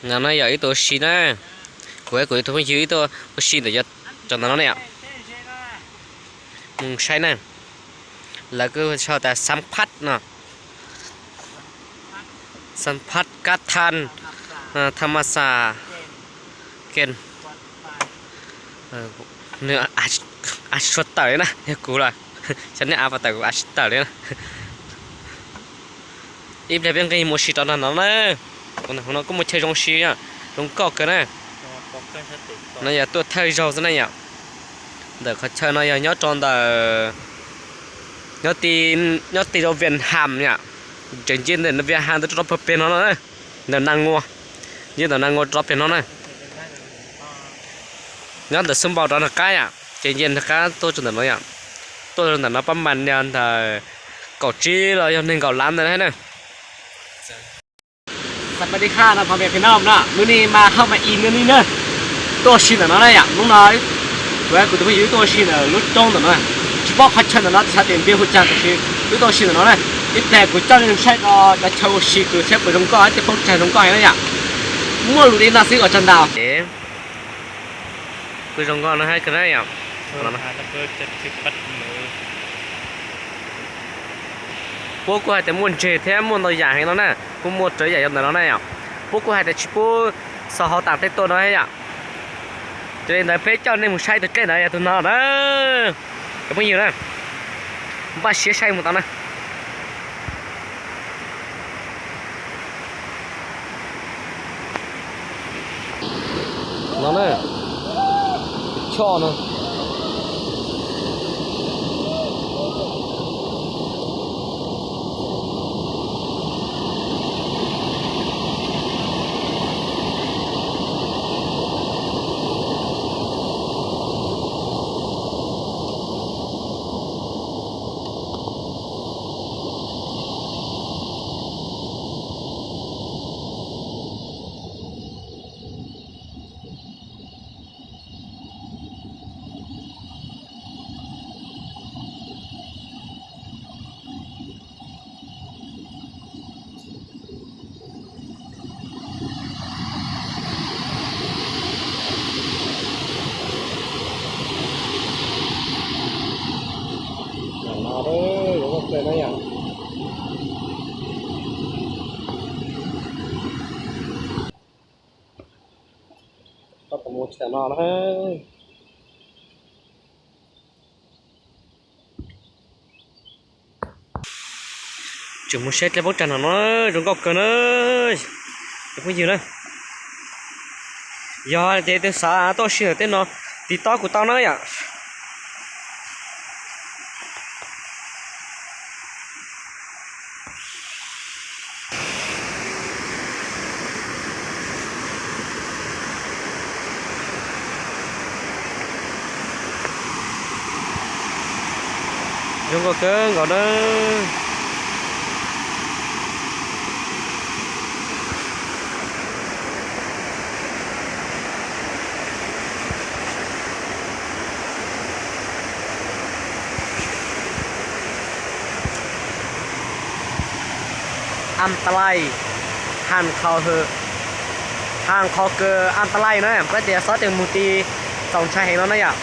No na yog ib tug ua si na, kuv, kuv tus phooj ywg ib tug ua si ntawm cov ntawm no ne yom. Mus saib na, lawv kuj sau tas Xab Phab no, Xab Phab Kab Than, Tha Ma Xas, Ken, nws a tsis tau tawm li na, yog kuv lawm, xyov nej a puas tawm, kuv a tsis tau tawm li na. Ib pliag peb nqis mus ua si rau nram no na. Hauv no kuj muaj chaw zoo si, zoo nkauj kawg na. No yog tuaj thawj zaug xwb na yom. Ntawm qhov chaw no yog nyob rau ntawm, nyob tim Vias Has yom. Tseem nce ntawm Vias Has ntawd rau pem no na, ntawm Nas Nguas, nce ntawm Nas Nguas rau pem no na. Nyob ntawm xub npaum rov nram qab yom, ces nce nram qab tuaj rau ntawm no yom. Tuaj rau ntawm no pab mas nias ntawm kaum tsib los yog nees nkaum lab ntawd na. Sawv daws ib khab no phooj ywg no, hnub no mas haj mas ib hnub no tuaj ua si ntawm no na yom. Hnub no kuv, kuv tus phooj ywg wb tuaj ua si ntawm lub roob ntawm no, tsis paub qhov chaw ntawm no xav tias npe hu cas tiam sis wb tuaj ua si ntawm no na. Ib pliag kuv coj nej saib rau cov chaw ua si kuv saib puas zoo nkauj thiab paub tsawg zoo nkauj heev na yom. Muaj lus li no xwb kom tsaug ntau. Kuj zoo nkauj no hab kawg na yom. Puab kuj hais tias muaj ntseg thiab muaj ntau yam heev no na, kuj muaj rawv yam yov ntawm no na yom. Puab kuj hais tias tsis pub xaus hauv tas tej tuaj no yom. Yog li ntawd peb coj nej mus saib tus dlej ntawd yog tus no na. Cov phooj ywg na, npaj siab saib mus tau na. No na, choj no. Tseem mus saib dlej paub tsawg no no, zoo nkauj kawg na. Cov phooj ywg na, yog tias tus xav tuaj ua si ntawm tej no, tiv tauj kuv tau na yom. Zoo nkauj kawg nkaus na. An ta lais, has qhov, has qhov kws an ta lais na, kuv tias xob tias mus ti txaus ntshai heev no na yom.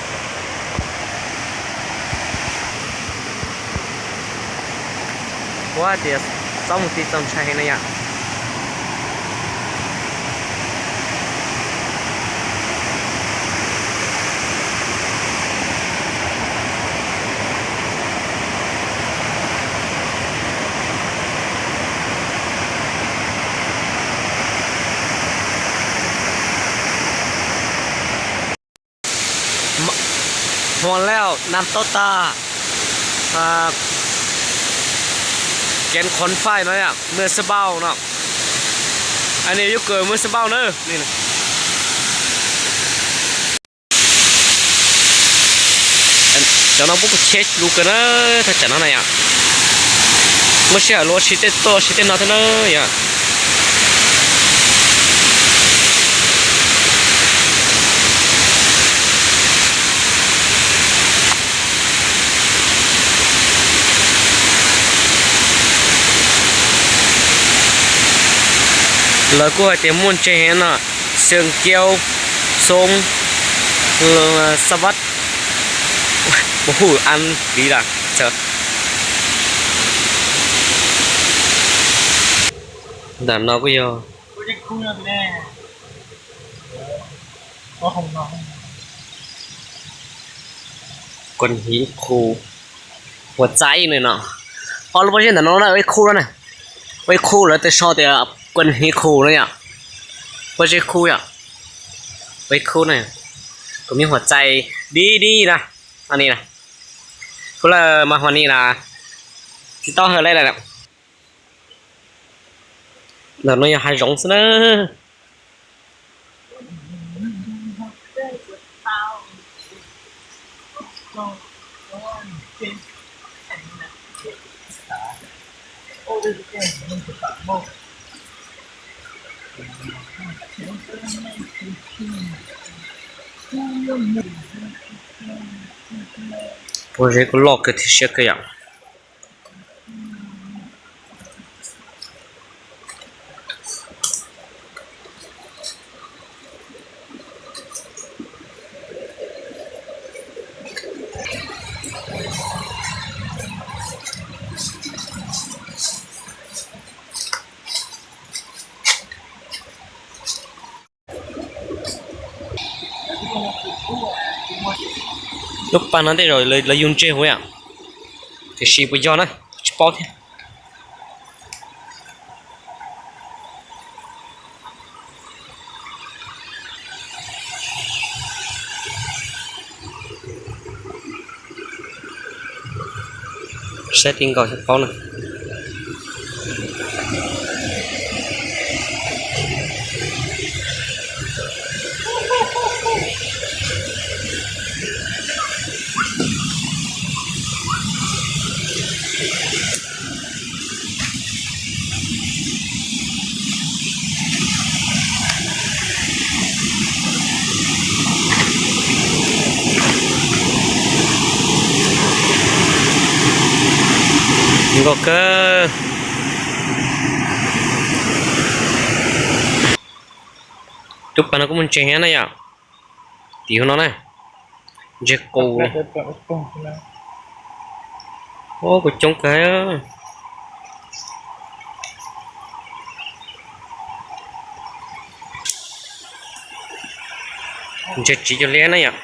Kuv hais tias xob mus ti txaus ntshai heev no yom. Hmo leo nam toj tag, kev khoov fais no, mưa sa bao no, anh yêu cầu mưa sa bao nữa. Cov no puab kuj cheb lug kawg na, thaj tsam no na yom. Muaj sij hawm lug ua si tej tuaj ua si tej no thiab na yom. Lawv kuj hais tias muaj ntses no, Xeev Kiau, Xoob, Xav Vaj, Hu An Li las. Ntawm no kuj yog Kuan Hiv Khu, Hua Txaib no. Ob lub pob zeb ntawm no na, ib khub no na, ib khub lawv tej sau tias Kuan Hiv Khu no yom. Pob zeb khub yom, ib khub na, kuj muaj Hua Txaib dib dib na, ni na, khub lawm mas Hua Ni na, tsis tau hawm li lawm. Ntawm no yog hav zoov xwb na. Pob zeb kuj loj kawg thiab siab kawg yom. Lub pas no tej zaum lawv yug ntses huv yom, tiam sis puas yog na, tsis paub thiab. Saib ti nkaus thiaj paub na. Nkauj kawg. Lub pas no kuj muaj ntses thiab na yom. Tim hauv no na, ntses qus. Kuj coob kawg. Ntses tsiv cov liab na yom.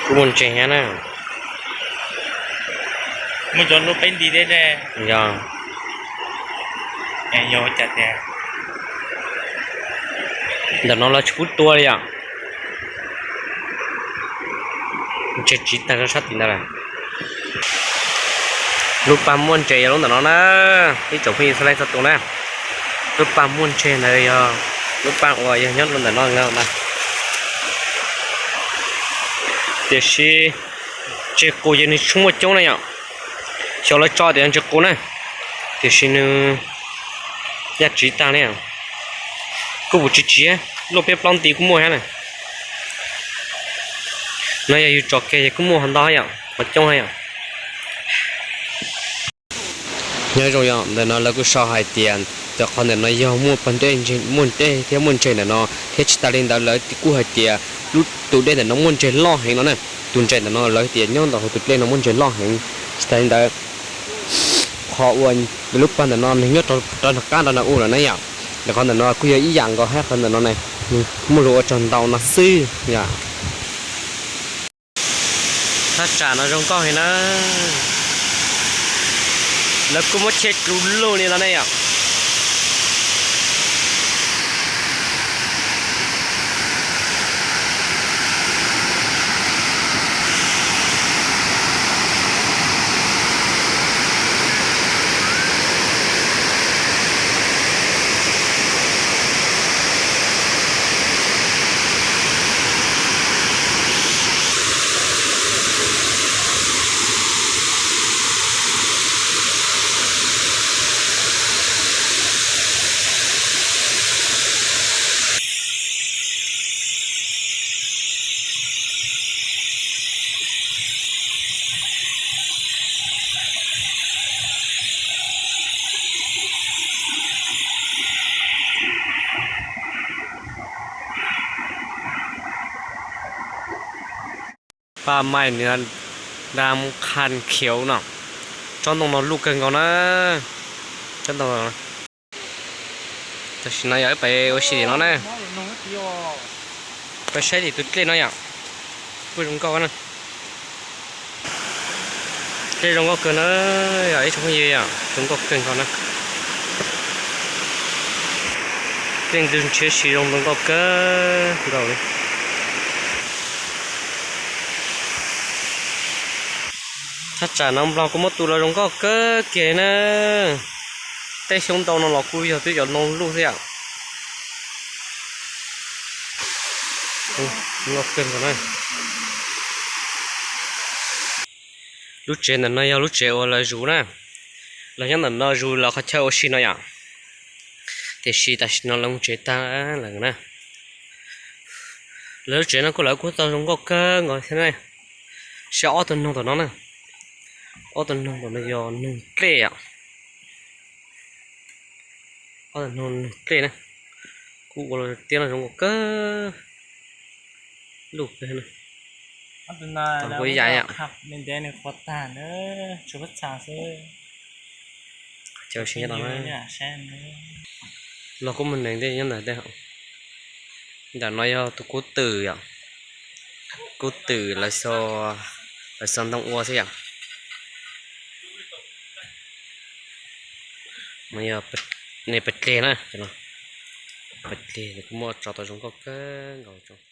Kuj muaj ntses thiab na. Muaj cov lub peb nti thiab ne. Yog. Yog ua cas tias ntawm no lawv tsis pub tua li yom. Ntses tsiv tag rau sab tim ntawd lawm. Lub pas muaj ntses yog lub ntawm no na, ib tsoom phooj ywg txhua leej txhua tus na. Lub pas muaj ntses ntawd yog lub pas uas yog nyob rau ntawm no na. Tiam sis ntses qus ces nws tsis muaj coob na yom. Xyov lawv tso tias ntses qus na, tiam sis nws yaj tsiv tag li. Kuj puas tsiv tsiv, luaj peb plaub nti kuj muaj thiab na. No yog yus tso kiag ces kuj muaj ho ntau yom, ho coob yom. Nyob zoo yom, ntawm no lawv kuj sau hais tias cov qhov ntawm no yog muaj pag dej, muaj dej thiab muaj ntses ntawm no thiab. Tsis tas li ntawd lawv kuj hais tias lub tus dej ntawm no muaj ntses loj heev no na. Tus ntses ntawm no lawv tias nyob ntawm hauv tus dej no muaj ntses loj heev. Tsis tas li ntawd, qhov uas lub pas ntawm no nws nyob rau nram qab nram u lawm na yom. Ntawm qhov ntawm no kuj yog ib yam nkaus thiab, qhov ntawm no ne, nws muaj lus ua tsaug ntau no xwb yom. Thaj tsam no zoo nkauj heev na. Lawv kuj muab cheb du lug li no ne yom. Paj maim nws dam qhan khiav no. Tsob ntoo no luj kawg nkaus na. Tsob ntoo, tam sim no yog wb pais ua si tim no na. Pais saib tim tus dlej no yom. Kuj zoo nkauj na. Dlej zoo nkauj kawg na, yog ib tsoom phooj ywg yom, zoo nkauj kawg nkaus na. Dlej ntws ntshiab si zoo nkauj kawg nkaus li. Thaj tsam no Nplog kuj muab tu los zoo nkauj kawg kiag na. Tej xyoob ntoo no los kuj yog twb cov ntoo luj xwb yom. Nkauj kawg nkaus na. Lub tsev ntawm no yog lub tsev uas lawv zuv na. Lawv nyob ntawm no zuv lawv qhov chaw ua si no yom. Tiam sis tam sim no lawv mus tsev tag lawm na. Lawv lub tsev no kuj lawv kuj tau zoo nkauj kawg nkaus thiab na. Saib ob tug noog tom no na. Ob tug noog tom no yog noog dlej yom. Ob tug noog noog dlej na. Kuj ua tiab no zoo nkauj kawg. Luj kawg na. Ua ib yam yom. Los kuj mus neeg tej nyob ntawm tej. Ntawm no yog tus kub twm yom. Kub twm lawv, lawv xaws ntoo ua xwb yom. Yog ne pas dleg na, pas dleg kuj muaj tso tau zoo nkauj kawg nkaus.